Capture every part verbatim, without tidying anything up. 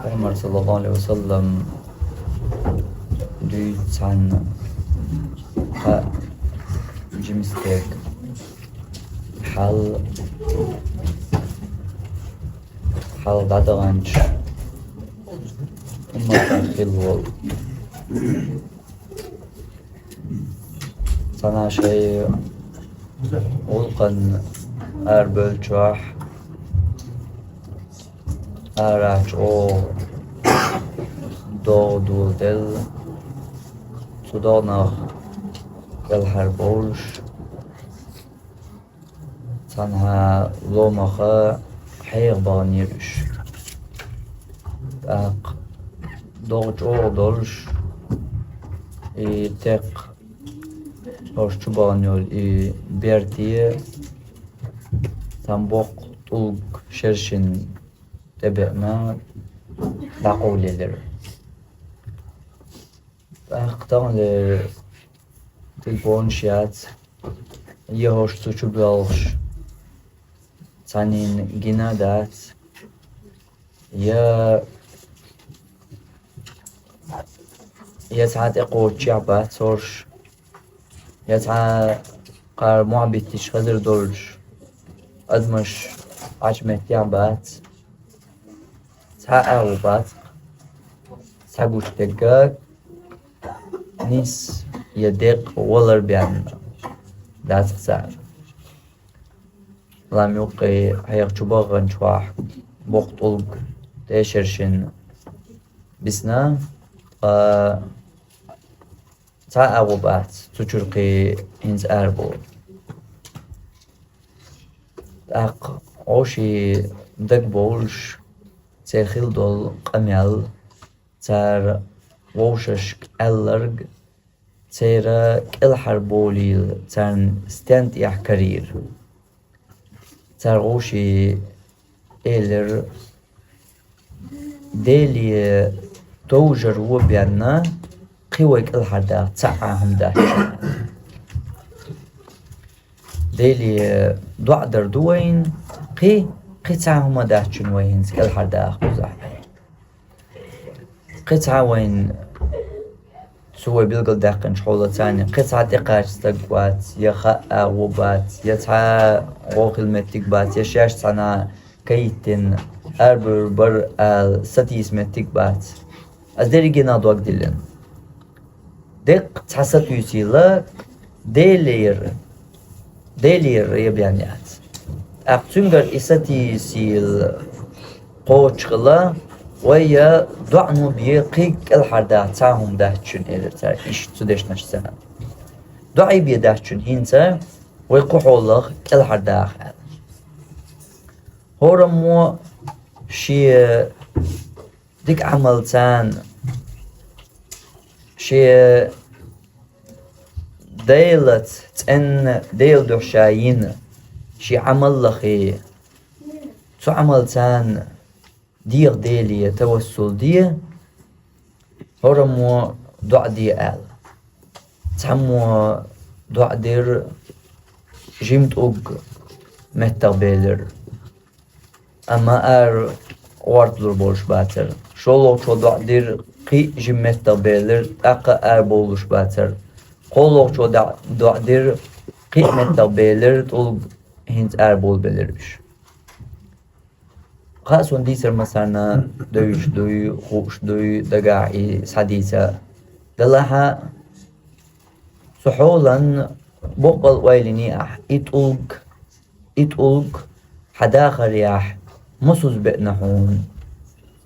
Пайхамар, саллаллаху Ӏалайхи ва саллам, дуьйцу цхьанна кхаъ жимастег хьал, хьал дӀадаханчу умматах хилла волу. Цхьана шайн гӀуллакхана арабевллачохь, арахь чӀогӀа догӀа доладелла, цу догӀанах кӀелхьарбовлуш, цхьанхьа ломаха хьеха баханера уьш. ТӀаккха догӀа чӀогӀа долуш, и текх хӀорш чу бахана йолу и берте цхьана боккха тӀулг шершина тӀебеана дӀакъовлаелира. ТӀаккха таханлера телефонаш яц, я хӀорш цу чу боьлхуш, цхьаннена гина а дац, я, я цхьа тӀекхочушехь бац хӀорш, я цхьа кхара мохь биттича хазар долуш адамаш Ӏачу меттехь бац. Цхьа а агӀо бац, цхьа гучу дерг а, нис я деккъа валар бен дац цара. Лам юккъе хьеха чу баханчохь боккха тӀулг тӀе шершина бисна, ткъа цхьа а агӀо бац цу чуьра кхин хӀинца арабовла. ТӀаккха гӀоший дагабовлуш, церан хилла долу къамел, цара вовшашка аьлларг, церан кӀелхьарбовлийла царна стен тӀехь карийра. Цара гӀоший элира: «Деле товжар вон бен, кхин вай кӀелхьардаха цхьа а хӀума дац. Деле доӀа дар ду вайна, кхин, кхин цхьа а хӀума дац вай хӀинца кӀелхьардаха кхузахь. Кхин цхьа вайна цу вай билгалдаьккхинчу хьолаца, кхин цхьа тӀекхача стаг вац, я хаа а вон бац, я цхьа гӀо хила меттиг бац, я шаьш цхьанхьа кайиттина арабевр бара ала сатийса меттиг бац. Ас дерриге а дог диллина. Деккъа цхьа сатуьйсийла, Делера, Делера я бен яц. ТӀаккха цуьнгара и сатийсийла кхочушхила, вай я доӀано бен кхин кӀелхьардаха цхьа а хӀума дац вайна», — элира цара иштта цу дешнашца. «ДоӀа бен дац вайна хӀинца, вай кху хьолах кӀелхьардаха», — аьлла. ХӀораммо шен дика Ӏамалца, шен Делаца, цӀенна Делан дуьхьа ша йина шен Ӏамал лахе, цу Ӏамалца деха Деле тавассул де, хӀораммо доӀа де аьлла. Цхьаммо доӀа дира жима тӀулг меттах белира, амма ара гӀорталур болуш бацара. ШолгӀачо доӀа дира, кхин а жима меттах белира, тӀаккха а ара бовлуш бацара. КхоалгӀачо доӀа, доӀа дира, кхин а меттах белира, тӀулг хӀинца ара бовлабелира уьш. Хаьа суна дийцар массарна девзаш дуй, хууш дуй, дагахь и схьадийца. Делахь а, цу хьолан боккъал ойла йиний ахь, и тӀулг, и тӀулг хьан дахарехь мосазза беана хьуна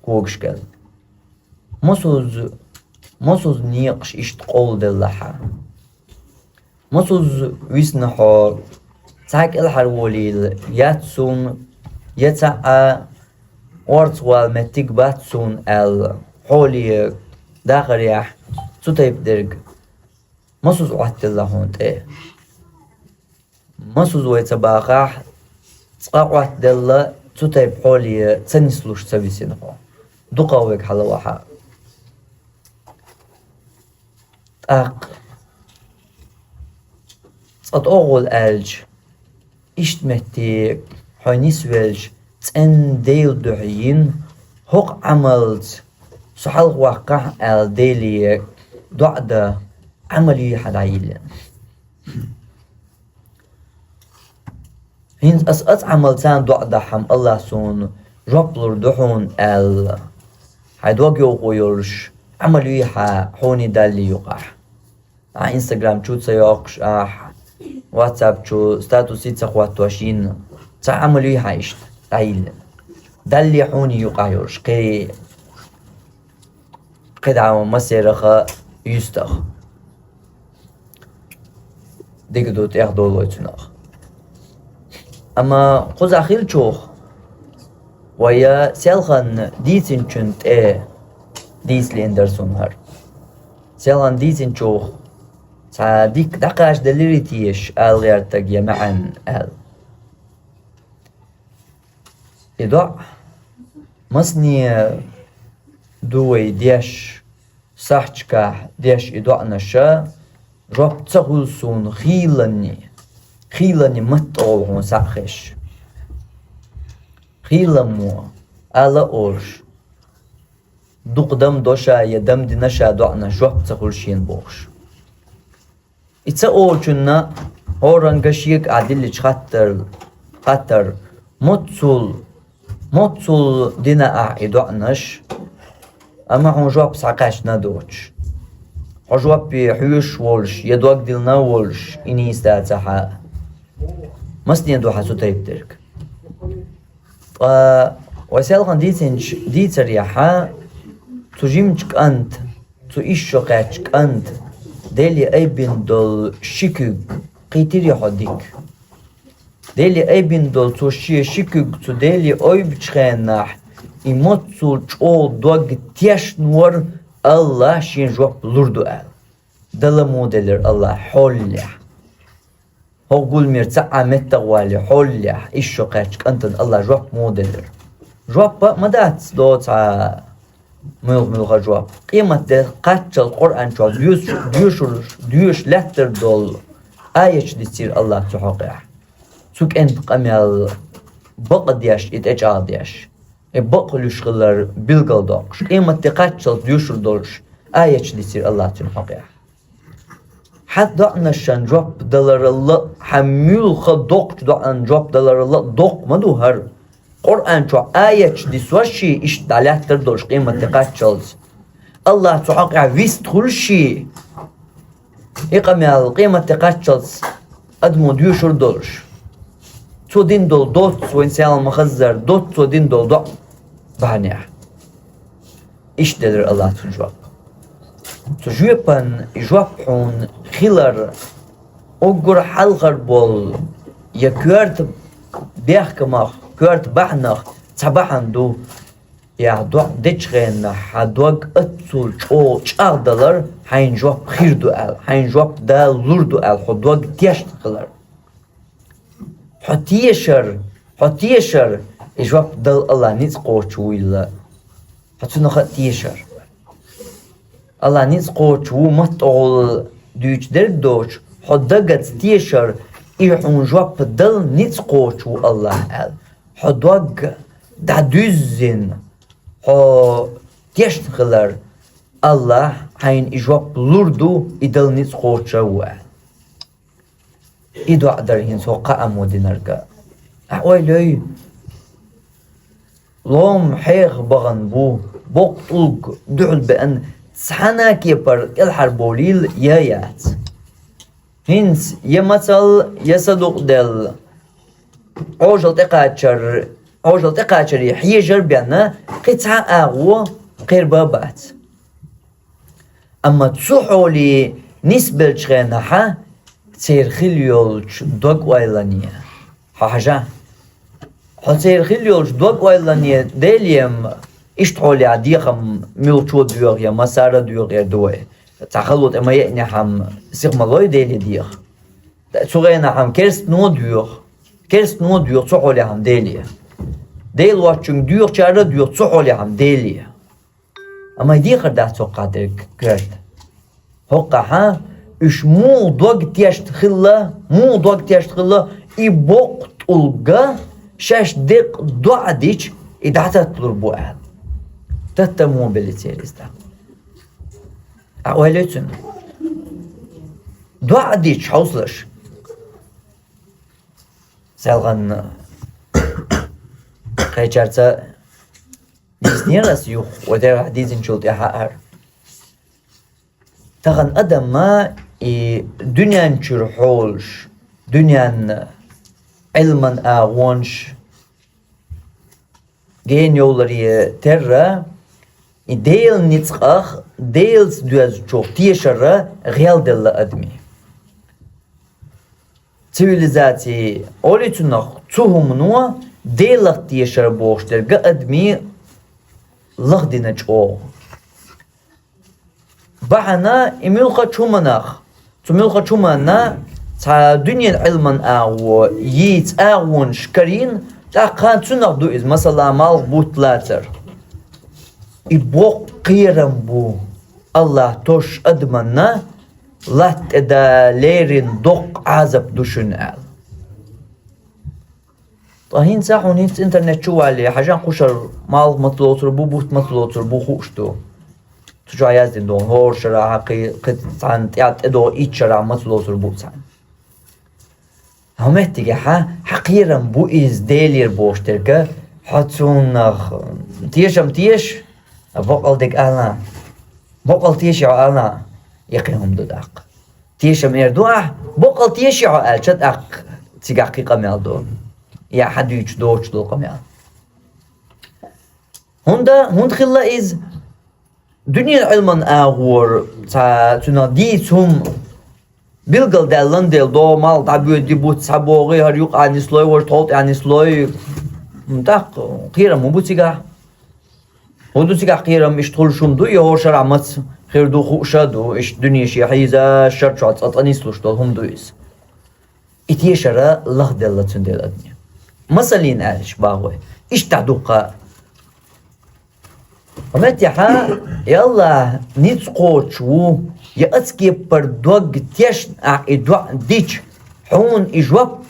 когашкал? Мосазза, мосазза некъаш иштта къовладелла хьан? Мосазза висна хьо, цхьа кӀелхьарволийла яц суна, я цхьа а орцахвала меттиг бац суна аьлла, хьоле дахарехь цу тайпа дерг мосазза Ӏоттаделла хьуна тӀе? Мосазза вай ца бахахь, цкъа Ӏоттаделла, цу тайпа хьоле ца нислуш ца висина хьо. Дукхах вайга хьала вахьа. ТӀаккха цкъа тӀогӀол аьлча, иштта метте хьо нисвелча, цӀенна Делан дуьхьа йина, ХӀокху Ӏамалца со хьалхаваккхахьа аьлла, Деле доӀа дан Ӏамал юй хьан дӀайиллина? ХӀинца ас оцу Ӏамалца доӀа дахь-м, АллахӀа суна жоп лур ду хьуна аьлла, хьайн дог йовхо йолуш Ӏамал юй хьан хьуний Даллий юкъахь? Ахьа Instagram чу ца йоккхуш, ахьа WhatsApp чу статусий ца хӀоттош йина, цхьа Ӏамал юй хьан иштта дӀайиллина? Даллий хьуний юкъахь йолуш, кхин, кхидӀа массарех а юьстах. Дика ду, тӀех долой цунах. Амма кхузахь хиллачух, вай селхана дийцинчун тӀе дийцалийна дара суна хӀара. Селхана дийцинчух цхьа дика дӀакхачаделларий теша ала гӀертарг я маьӀна аьлла. И доӀа масане ду вай деш, сахьташкахь деш и доӀанаш, жоп ца хуьлу суна хийланний, хийланний матта олу хьуна схьа а хезаш. Хийламо ала а олуш, дукха дам до ша я дам дина ша доӀанаш жоп ца хуьлу шена бохуш. И ца олучунна хӀоранга шега ахь диллича хаттар, хаттар, моццул, моццул дина ахь и доӀанаш, амма хьуна жоп схьакхаьчна доцуш. Хьо жопе хьоьжуш волуш я дог диллина волуш и нийса дацахь а, масане ду хьан цу тайпа дерг? Ткъа вай селхана дийцинчу дийцарехь, цу жимачу кӀанта, цу исс шо кхаьччу кӀанта Деле айбина долу ши куьг кхийтирий хьо дика? Деле айбина долу цо шен ши куьг цу Деле ойбучу хенахь, и моццул чӀогӀа дог тешна вара, АллахӀа шен жоп лур ду аьлла. Дала муха делира АллахӀа хьолехь? ХӀокху гуламера цхьа а меттах а валий, хьолехь, исс шо кхаьччу кӀантана АллахӀа жоп муха делира? Жоп а ма дац доцу цхьа муьлха-муьлха жоп. Къематде кхаччалц Къуръан чохь доьш-, доьшур-, доьшуш лаьттар долу аяташ дийцира АллахӀа цу хьокъехь. Цу кӀентан къамел бакъдеш, и тӀечӀагӀдеш, и бакъ луьйш хилар билгалдоккхуш, къематде кхаччалц доьшур долуш аяташ дийцира АллахӀа цуьнан хьокъехь. Хьан доӀанашна жоп даларал а, хьан муьлхха доккхачу доӀанна жоп даларал а доккха ма ду хӀара. Къуръан чохь аяташ дисош ший иштта дӀалаьттар долуш къематде кхаччалц, АллахӀа цу хьокъехь вист хуьлуш ший, и къамел къематде кхаччалц адамо доьшур долуш. Цо дина долу доцца, вайн сел ма-хаззара, доцца цо дина долу доӀа бахьанехь. Иштта делира АллахӀа цунна жоп. Цу жоьпан и жоп хьуна хилар уггар хьалхара болу я коьрта бехкамах, коьрта бахьанах цхьа бахьана ду, я доӀа дечу хенахь хьан дог оццул чӀогӀа чӀагӀдалар хьайна жоп хир ду аьлла, хьайна жоп Дала лур ду аьлла хьо дог тешна хилар. Хьо тешар, хьо тешар, и жоп дала АллахӀ ницкъ кхочуш вуйла. Хьо цунах а тешар. АллахӀ ницкъ кхочуш ву, маттахула дуьйцу дерг доцуш, хьо дагаца тешар, и хьуна жоп дала ницкъ кхочуш ву АллахӀ аьлла. Хьо дог дӀадуьззина, хьо тешна хилар, АллахӀ хьайна и жоп лур ду, и дала ницкъ кхочуш а ву аьлла. И доӀа дара хӀинца хӀокху кхаамо динарг. Ахьа ойла йой, лом хьеха бахана бу, боккха тӀулг дуьхьал беана, цхьана а кепара кӀелхьарбовлийла я яц. ХӀинца я мацалла, я садукъаделла, Ӏожалла тӀекхачар, Ӏожалла тӀекхачаре хьежар а беана, кхин цхьа а агӀо кхерба а бац. Амма цу хьоле нисбеллачу хенахьа церан хилла йолчу дог-ойлане хьо хьажа. Хьо церан хилла йолчу дог-ойлане Деле-м иштта хьолехь дехам муьлххачо доьху я массара а доьху эр ду вай. Цхьа хало тӀе ма еънехь-м сиха ма лой Деле деха. Цу хенахь-м керстано а доьху, керстано а доьху цу хьолехь-м Деле. Дела воцчуьнга доьхучара а доьху цу хьолехь-м Деле. Амма и дехар дац хӀокхахь дерг коьрта. ХӀокхахьа уьш муха дог тешна хилла, муха дог тешна хилла, и боккха тӀулга шаьш деккъа доӀа дича, и дӀататталур бу аьлла. Таттамо беллицерис да. А ойла цунна. ДоӀа дича хьовсалаш. Селган кхечарца диснера ас юха, вадера дизинчул тӀехьа ар. Тахан адамма и дуьнен чуьра хьолаш, дуьнен Ӏилман агӀонаш, ген йовларе терра, и Делан ницкъах, Делаца доьзначух тешара гӀелделла адами. Цивилизаци олий цунах, цу хӀумано Делах тешар бохуш дерг а адами лахдина чӀогӀа. Бахьана и муьлххачу хӀуманах, цу муьлххачу хӀуманна цхьа дуьненан Ӏилман агӀо йийца агӀонаш карийна, тӀаккха цунах ду иза, масала, малх, бутт лацар. И боккха кхерам бу, АллахӀа тосуш адаманна латта тӀе да леррина доккха Ӏазап ду шуна аьлла. Ткъа хӀинца хьуна хӀинца интернет чу вале, хьажа кхушара малх маца лоцур бу, бутт маца лоцур бу хууш ду. Цу чохь яздина ду, хӀора шарахь кхи-, кхин цхьана тӀе-, тӀедогӀу итт шарахь маца лоцур бу цхьана. ХӀокху меттигехь хьан кхерам бу иза Делера бохуш дерг, хьо цунах тешам теша, бакъал дерг ала, бакъал теший хьо ала, и кхин хӀума ду тӀаккха. Тешам эр ду ахь, бакъал теший хьо аьлча, тӀаккха цигахь кхин къамел ду. Я хьан дуьйцуш доцуш долу къамел. ХӀунда, хӀунда хилла иза? Дуьненан Ӏилман агӀора цхьа цуьнан дийца хӀума билгалдаьллан дела, догӀу малх дӀабоьду, бутт схьабогӀий, хӀара юкъа нислой, важа тхов тӀехь нислой. ТӀаккха кхерам хӀун бу цигахь? ХӀун ду цигахь кхерам, иштта хуьлуш хӀума ду, и хӀора шарахь маца хир ду, хууш а ду, иштта дуьне шен хьийза, шар чохь цкъа-цкъа нислуш долу хӀума ду иза. И тешар лахделла цундела адаме. Масаллина аьлча, бахой, иштта дуккха. Хьо меттехьа, я АллахӀ ницкъ кхочуш ву, я ас кепара дог тешна ахь и доӀа дича, хьуна и жоп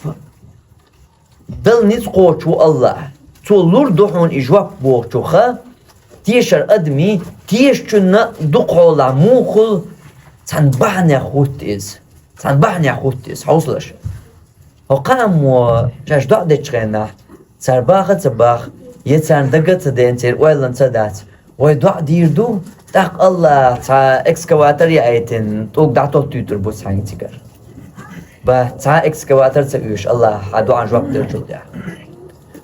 дала ницкъ кхочуш ву АллахӀ. Цо лур ду хьуна и жоп бохучуха, тешар адаме, тешачунна дукха хьолахь муха хуьлу, цхьана бахьанех хӀутту иза. Цхьана бахьанех хӀутту иза, хьовсалаш. ХӀокху кхаамо шаьш доӀа дечу хенахь, цара баха а ца баха, я царна дага а ца дена, церан ойланна ца дац. Вай доӀа дийр ду, тӀаккха АллахӀа цхьа экскаватор яийтина, тӀулг дӀатоттуьйтур бу цхьаьнга цигара. Ба, цхьа экскаватор ца оьшу АллахӀа хьан доӀан жоп деллачул тӀаьхьа.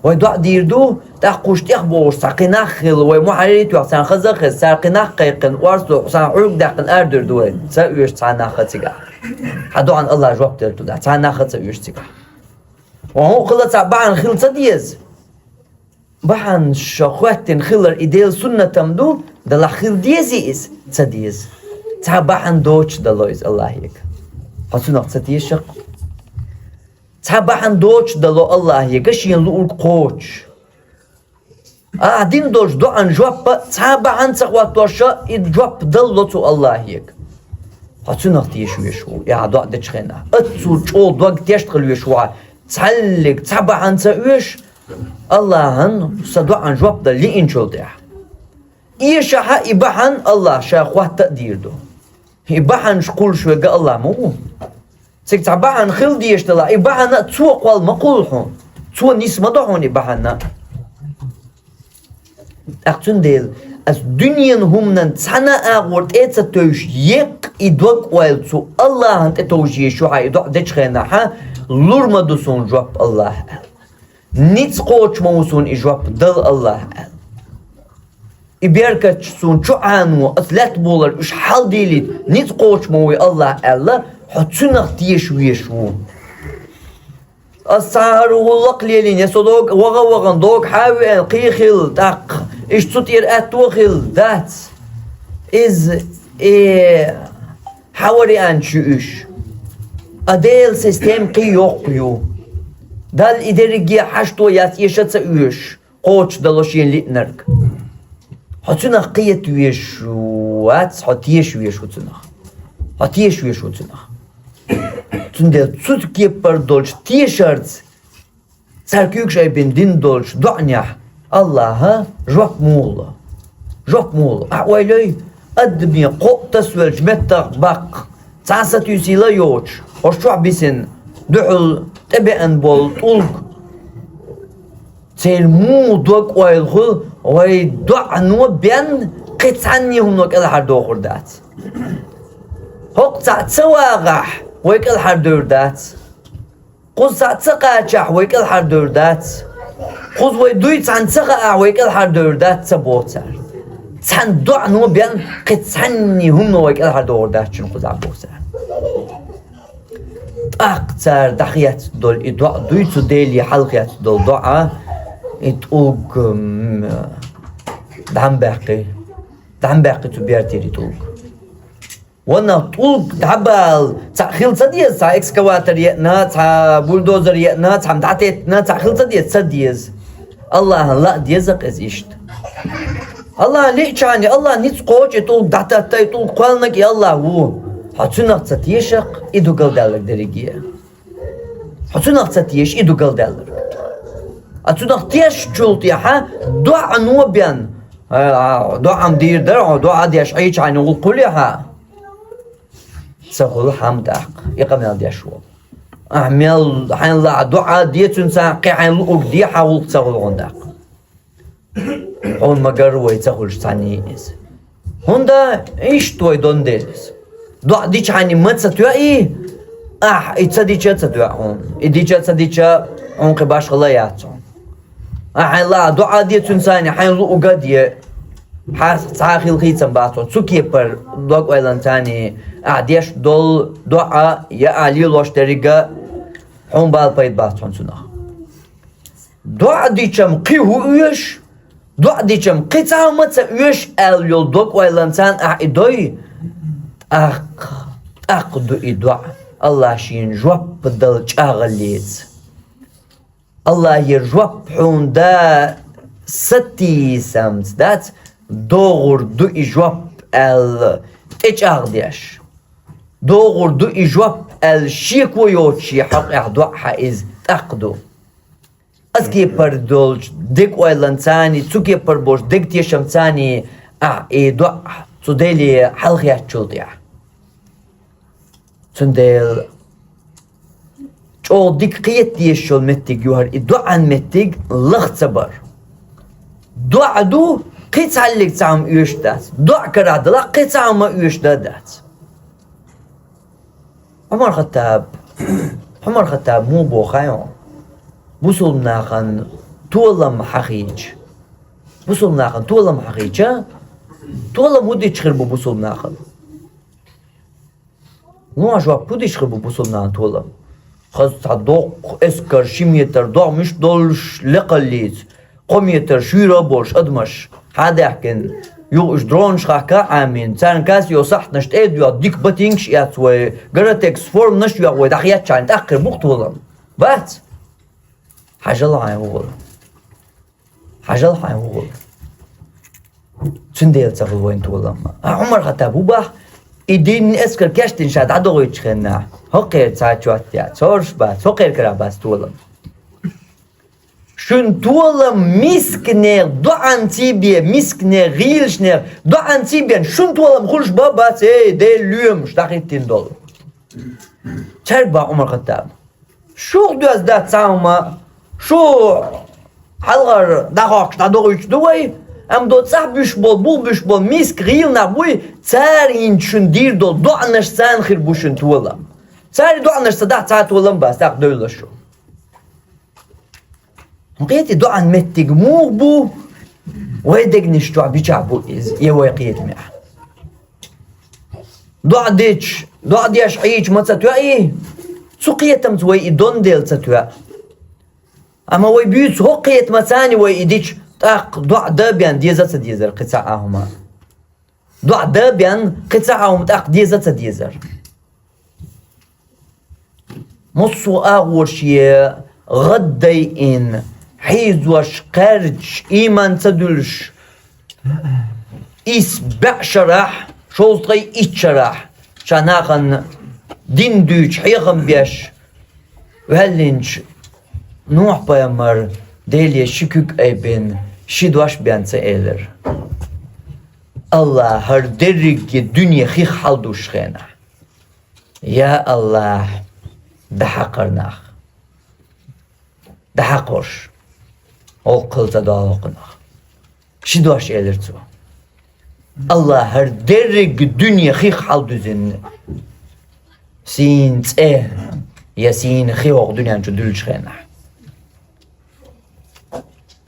Вай доӀа дийр ду, тӀаккха уьш тӀехбохуш цхьа кхин нах хилла, вай мухьаррит йохь царна хаза а хеза, цара кхин нах кхайкхина, орцо царна хьуьрг даьккхина арадуьр ду вай, ца оьшу цхьа нах а цигахь. Хьан доӀан АллахӀа жоп деллачул тӀаьхьа, цхьа нах а ца оьшу цигахь. Ван хӀун хилла цхьа бахьана хила ца деза? Бахьана ша хоьттина хилар и Делан суннатам ду, делахь хила дезий иза? Ца деза. Цхьа бахьана доцуш дало иза АллахӀега. Хьо цунах ца теша-кх. Цхьа бахьана доцуш дало АллахӀега шена луург кхочуш. Ахьа дина долчу доӀан жоппа цхьа бахьана ца хӀоттош, и жоп далло цо АллахӀега. Хьо цунах теша веш ву, и ахьа доӀа дечу хенахь. Аццул чӀогӀа дог тешна хила веш ву хьо, цхьаьллиг цхьа бахьана ца оьшу, АллахӀан сан доӀан жоп дан лиъначул тӀаьхьа. Эшахьа и бахьана АллахӀа ша хӀотта а дийр ду. И бахьанаш кхуллуш верг АллахӀ ма ву. Цига цхьа бахьана хила дезаш делахь, и бахьана а цо кхолла ма кхуллу хьуна. Цо нис ма до хьуна и бахьана а. ТӀаккха цундела ас дуьненан хӀуманан цхьана а агӀор тӀе а ца тевжаш, еккъа и дог-ойла цу АллахӀан тӀе товжа езаш ю хьан и доӀа дечу хенахьа, лур ма ду суна жоп АллахӀа аьлла. Ницкъ кхочуш ма ву суна и жоп дала АллахӀа аьлла. И беркаташ суна чу Ӏано, ас лаьтта болар уьш хьалдийлийта ницкъ кхочуш ма вуй АллахӀа аьлла, хьо цунах теша веш ву. Ас цхьа хӀара гӀуллакх лелийна, я со дог ваха а вахана, дог хьа а веана, кхин хилла, тӀаккха иштта цу тӀера аьтто а хилла, дац. Иза, э, хьан варианташ ю уьш? А Делан система кхин йоккха ю. Далла и дерриге хьашто яц, эша ца оьшу. Кхочуш дало шена лиънарг. Хьо цунах кхета веш вац, хьо теша веш ву цунах. Хьо теша веш ву цунах. Цундела цу кепара долчу тешарца цара куьйгаш айбина дина долчу доӀанехь АллахӀа жоп муха ло? Жоп мугӀал, ахь ойла йой, адамийн кхоъ тасавелча меттах баккха, цхьа сатуьйсийла йоцуш, хӀорш чохь бисина, дуьхьал тӀебеана болу тӀулг. Церан муха дог-ойла хуьлу, вай доӀано бен кхин цхьанний хӀумано кӀелхьардохур дац. ХӀокху цхьаъ ца вагӀахь, вай кӀелхьардевр дац. Кхуза цхьаъ ца кхачахь, вай кӀелхьардевр дац. Кхуза вай дуй цхьаьна ца хаахь, вай кӀелхьардевр дац, ца боху цара. Цхьана доӀано бен кхин цхьанний хӀумано вай кӀелхьардохур дац шуна кхузахь, боху цара. ТӀаккха цара дӀахецна долу и доӀа дуй, цу Деле хьалхецна долу доӀа, и тӀулг, м, дӀа ма баьккхи, дӀа ма баьккхи цу бертера и тӀулг. Ванах, тӀулг дӀабала, цхьаъ хила ца деза, цхьа экскаватор еана, цхьа бульдозер еана, цхьа дӀатеттина, цхьаъ хила ца деза, ца деза. Аллахьан лаа деза-кх иза иштта. Аллахьан лиъчхьана, Аллахьан ницкъ кхочу и тӀулг дӀататта, и тӀулг кхоьллинарг и Аллахь ву. Хьо цунах ца тешахь, и ду галдаьлларг дерриге. Хьо цунах ца теша, и ду галдаьлларг. А цунах тешначул тӀаьхьа доӀано бен, а, доӀа-м дийр дара, хьо доӀа деш Ӏийчхьана гӀуллакх хуьлий хьан? Ца хуьлу хьан-м тӀаккха и къамел деш волу. Ахьа мел хьайна лаахь доӀа де цуьнан, цхьаьна кхин хьайна луург де, хьан гӀуллакх ца хуьлу хьуна тӀаккха. Хьуна ма-гарра вай ца хуьлуш цхьаьнний иза. ХӀунда иштта вай дон дела иза. ДоӀа дичхьаний ма ца тоьий, ахь и ца дича а ца тоьа хьуна. И дича а ца дича, хьуна кхин башхалла яц хьуна. Ахьа хьайна лаахь доӀа де цуьнан, цхьаьна хьайна луург а де. Хьан цхьа а хила хийцам бац хьуна. Цу кепара дог-ойланца ахьа деш долу доӀа я ахьа лелош дерриг а хьуна бала пайда бац хьуна цунах. ДоӀа дича-м кхин хӀун оьшу, доӀа дича-м кхин цхьа хӀума ца оьшу аьлла йолу дог-ойланца ахьа и дой, тӀаккха, тӀаккха ду и доӀа, Аллахь шена жоп дала чӀагӀаллица. Аллахьера жоп хьуна дан сатийсамца дац, догӀур ду и жоп аьлла тӀечӀагӀдеш. ДогӀур ду и жоп аьлла шеко йоцуш хьокъехь доӀа хьан иза тӀаккха ду. Аса кепара долчу дега ойланца, цу кепара болчу дега тешамца ахьа и доӀа цу Деле хьалхецначул тӀаьхьа. Цундела чӀогӀа дика кхета дезаш йолу меттиг ю хӀара, и доӀан меттиг лаха ца бар. ДоӀа ду, кхин цхьаллиг цхьа хӀума оьшуш дац. ДоӀа карахь далахь, кхин цхьа хӀума оьшуш дан дац. Ӏумар-Хаттаб, Ӏумар-Хаттаб муха боху хаьий хьуна? Бусулба нахана толам хьахийча. Бусулба нахана толам хьахийча, толам хӀун дича хир бу бусулба нахана? Лан жоп, хӀун дича хир бу бусулба нахана толам? Хаза цхьа доккха эскар, ши метр догӀмаш долуш, лекхаллица, кхо метр шуьйра а болуш адамаш хьадаьхкина, юха уьш дронаш хахка а Ӏамийна, царна касайо сахьтанаш тӀе а доьгӀна, дика ботинкаш а эцна, вай Гора-Текс форманаш а йохна, вай дӀахецчахьана тӀаккха хир бу-кх толам? Бац? Хьажал хьайн хӀун хилла. Хьажал хьайн хӀун хилла. Цундела ца хуьлу вайна толам. А Ӏумар-Хаттаб хӀун боху, и дийнна эскар кечдина ша дӀадохуьйтучу хенахь, хӀокхеран цхьа чот яц, хӀорш бац, хӀокхеран карахь бац толам. Шуна толам мисканех, доӀанций бен, мисканех, гӀийлашнех, доӀанций бен шуна толам хуьлуш бан бац, эй, Делан лоьмаш дӀахӀиттина долу. Цаьрга боху Ӏумар-Хаттаба: «Шух доьзна дац цхьа хӀума, шу хьалхара дӀахьокхуш дӀадохуьйтуш ду вай, амма до цӀахь буьш болу, бух буьш болу миска гӀийла нах буй, цара йинчу шуна дийр долу доӀанаш, царна хир бу шуна толам. Цара и доӀанаш ца дахь, цхьа а толам бац, тӀаккха девлла шу». ХӀун кхетий, доӀан меттиг муха бу? Вай дегнаш чохь бичахь бу иза, я вай кхетамехь? ДоӀа дича, доӀа деш Ӏийча ма ца тоьий? Цу кхетамца вай и дон дела ца тоьа. Амма вай буьйцу хӀокху кхетамца вай и дича, тӀаккха доӀа дан бен деза а ца дезара кхин цхьа а хӀума. ДоӀа дан бен кхин цхьа а хӀума тӀаккха деза а ца дезара. Массо а агӀор шен гӀад дайина, хьийзош, кхаьрдаш, ийман ца дуьллуш, исс бӀе шарахь, шовзткъе итт шарахь, ша нахана дин дуьйцуш, хьехам беш ваьллинчу Нухь-пайхамар Деле ши куьг айбина, ши дош бен ца элира. Аллахь, хӀара дерриге дуьне хих хьалдуш хенахь. Я Аллахь, дӀахьакхар нах. ДӀахьакхош. Олххал ца доаллакхунах. Ши дош элира цо. Аллахь, хӀара дерриге дуьне хих хьалдузина. Сийна цӀе я сийна хи хӀокху дуьнен чу дуьллучу хенахь.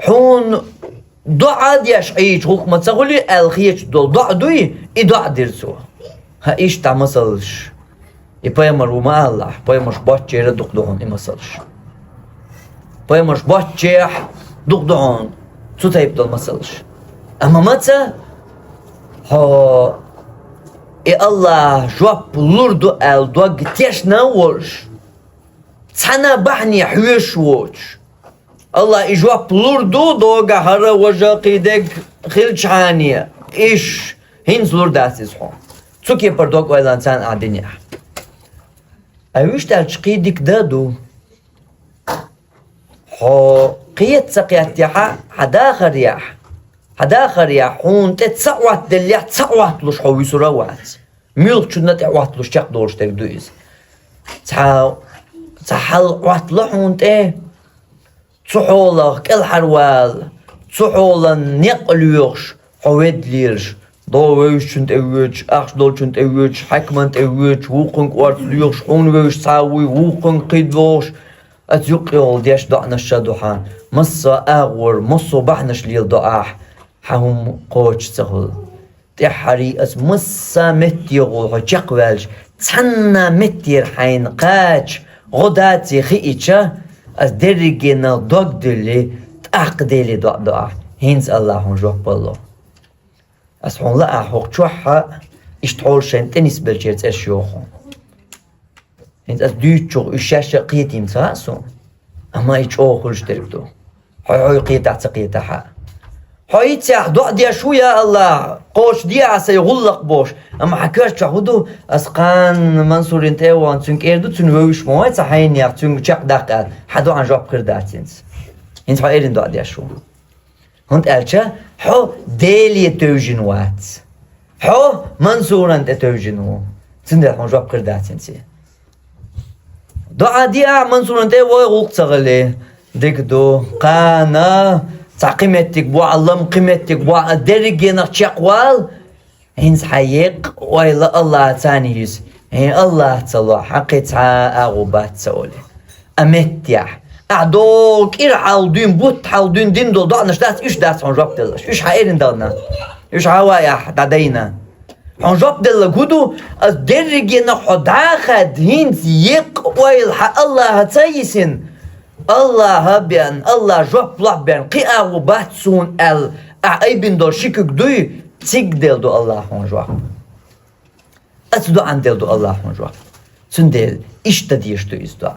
Хьуна доӀа деш Ӏийча гӀуллакх ма ца хуьлий аьлла хеташ долу доӀа дуй, и доӀа дира цо. ХӀан, иштта масалш. И пайхамар ву ма аллахь, пайхамарш боцчеран дукха ду хьуна и масалш. Пайхамарш боцчехь дукха ду хьуна цу тайпа долу масалш. Амма маца хьо и Аллахь жоп лур ду аьлла дог тешна а волуш, цхьана бахьане хьоьжуш воцуш. Аллахь и жоп лур ду, догахь хӀара, важа, кхидерг хилчхьане, иш хӀинца лур дац иза хьуна. Цу кепара дог-ойланца царна ахь динехь. Ай, вуьшта аьлча, кхин дика дан а ду. Хьо кхета ца кхеттехь, хьан дахарехь, хьан дахарехь, хьуна тӀе ца Ӏоттаделлехь, ца Ӏотталуш хьо вуьсур а вац. Муьлххачунна тӀе Ӏотталуш чекхдолуш дерг ду иза. Цхьа, цхьа хьал Ӏоттало хьуна тӀе, цу хьолах кӀелхьарвала, цу хьолан некъ лоьхуш, хьо ведда лелаш, догӀа вевзачун тӀе воьдуш, ахча долчун тӀе воьдуш, хьаькаман тӀе воьдуш, вукхунга орца доьхуш, хьуна вевзаш цхьа а вуй, вукхунга кхин вогӀуш, оцу юккъехула деш доӀанаш ша ду хьан, массо а агӀор, массо а бахьанаш леладо ахь, хьан хӀума кхочуш ца хуьлу. ТӀаьххьарий аса массо а меттехула хьо чекхваьлча, цхьанна меттера хьайна кхача, гӀо даций хиъча, аса дерригенах дог дуьллий, тӀаккха Деле доӀа до ахь. ХӀинца Аллахь хьуна жоп ло. Аса хьуна лаахь хӀокху чохь а, иштта хьолаш шайна тӀенисбеллачеран цӀераш йоху хьуна. ХӀинца аса дуьйцучух уьш шаьш а кхетийна ца хаьа суна, амма и чӀогӀа хуьлуш дерг ду. Хьо хьой кхетахь ца кхетахь а. Хьо хӀинццехь доӀа деш ву, я Аллахь, кхочушде ахь сайн гӀуллакх бохуш, амма хьан коьрта чохь хӀун ду, аса кхана Мансурна тӀе а вахана, цуьнга эр ду, цуьнан вевзаш ма вай цхьа хьайнех, цуьнга чекхдаккха аьлла, хьан доӀан жоп хир дац хӀинца. ХӀинца хьо эрна доӀа деш ву. ХӀунда аьлча хьо Деле тевжина вац. Хьо Мансурна тӀе тевжина ву. Цундела хьуна жоп хир дац хӀинца. ДоӀа де ахь Мансурна тӀе, вай гӀуллакх ца хили. Дика ду. Кхана цхьа кхин меттиг бохь, лам кхин меттиг бохь, дерригенах чекхвала. ХӀинца хьан еккъа ойла Аллахьца а йиса. ХӀин Аллахьца ло, хьан кхин цхьа а агӀо бац ца олий. А меттехь. Ахь догӀу кӀира хьал дуьйна, бутт хьал дуьйна дина долу доӀанаш дац, уьш дац хьуна жоп делларш. Уьш хьан эрна дахана. Уьш хьан вай ахь дӀадайна. Хьуна жоп делларг хӀун ду, аса дерригенах хьо дӀа а хаьдда, хӀинца еккъа ойла хьан Аллахьца а йисина. Аллахь а бен, Аллахь жоп лохь бен, кхин агӀо бац суна аьлла, ахь айбина долу ши куьг дуй, цига делла ду Аллахь хьуна жоп. Оцу доӀанна делла ду Аллахь хьуна жоп. Цундела иштта деш ду иза доӀа.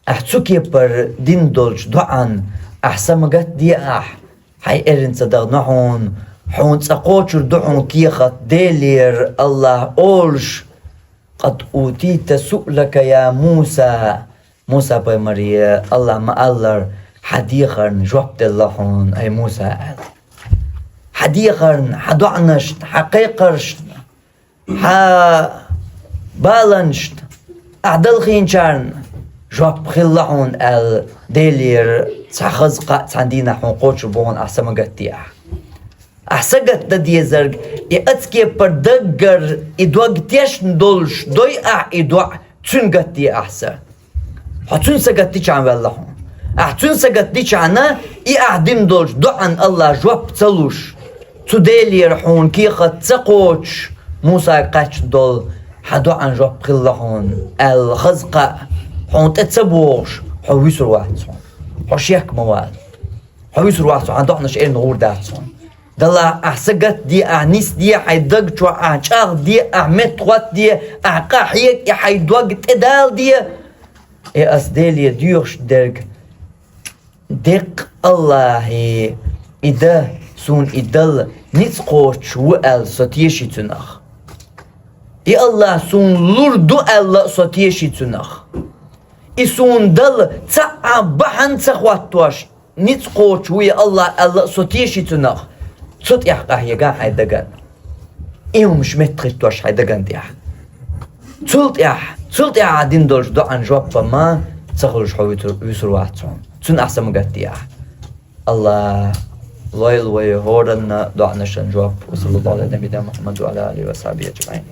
Ахь цу кепара дина долчу доӀанна ахь са ма гатде ахь, хьайн эрна ца дахана хьуна, хьуна цкъа кхочур ду хьуна кехат Делера Аллахь олуш: «Къад утийта суълака, я Муса». Муса-пайхамаре Аллахь ма-аллара, хьан дехарна жоп делла хьуна, ай Муса, аьлла. Хьан дехарна, хьан доӀанашна, хьан кхайкхаршна, хьан баланашна, ахь далхийначарна жоп хилла хьуна аьлла, Делера цхьа хаза кхаъ цхьана дийнахь хьуна кхочур бу хьуна, ахь са ма гатде ахь. Ахь са гатдан дезарг, и оцу кепара даггара и дог тешна долуш дой ахь и доӀа, цуьнан гатде ахь са. Хьо цуьнан са гатдичахьана ваьлла хьуна. Ахь цуьнан са гатдичахьана, и ахь дина долчу доӀанна Аллахь жоп ца луш, цу Делера хьуна кехат ца кхочуш, Мусага кхаьчна долу хьан доӀанна жоп хилла хьуна аьлла хаза кхаъ хьуна тӀе ца богӀуш, хьо вуьсур вац хьуна. Хьо шек ма вала. Хьо вуьсур вац хьуна, хьан доӀанаш эрна гӀур дац хьуна. Далла ахь са гатде, ахь нисде, хьайн даг чохь ахь чӀагӀде, ахь меттахӀоттаде, ахь къахьега, и хьайн дог тӀедалде. И ас Деле доьхуш дерг деккъа Аллахье, и дан, суна и дала ницкъ кхочуш ву аьлла со теший цунах. И Аллахь суна лур ду аьлла а со теший цунах. И суна дала цхьа а бахьана ца хӀоттош, ницкъ кхочуш ву и Аллахь аьлла а со теший цунах. Цу тӀехь къахьега хьайн дагна. И хӀумаш меттахӀиттош хьай даган тӀехь. Цул тӀехь, цул тӀехь дина долчу доӀан жоп ма ца хуьлуш хьо вуьсур, вуьсур вац хьуна. Цуьнан ахь са ма гатде ахь. Алла лойла вай хӀоранна доӀанашан жоп. Ва саллаллаху Ӏала набийина Мухаммад ва Ӏала алихи ва сахьбихи аджмаӀин.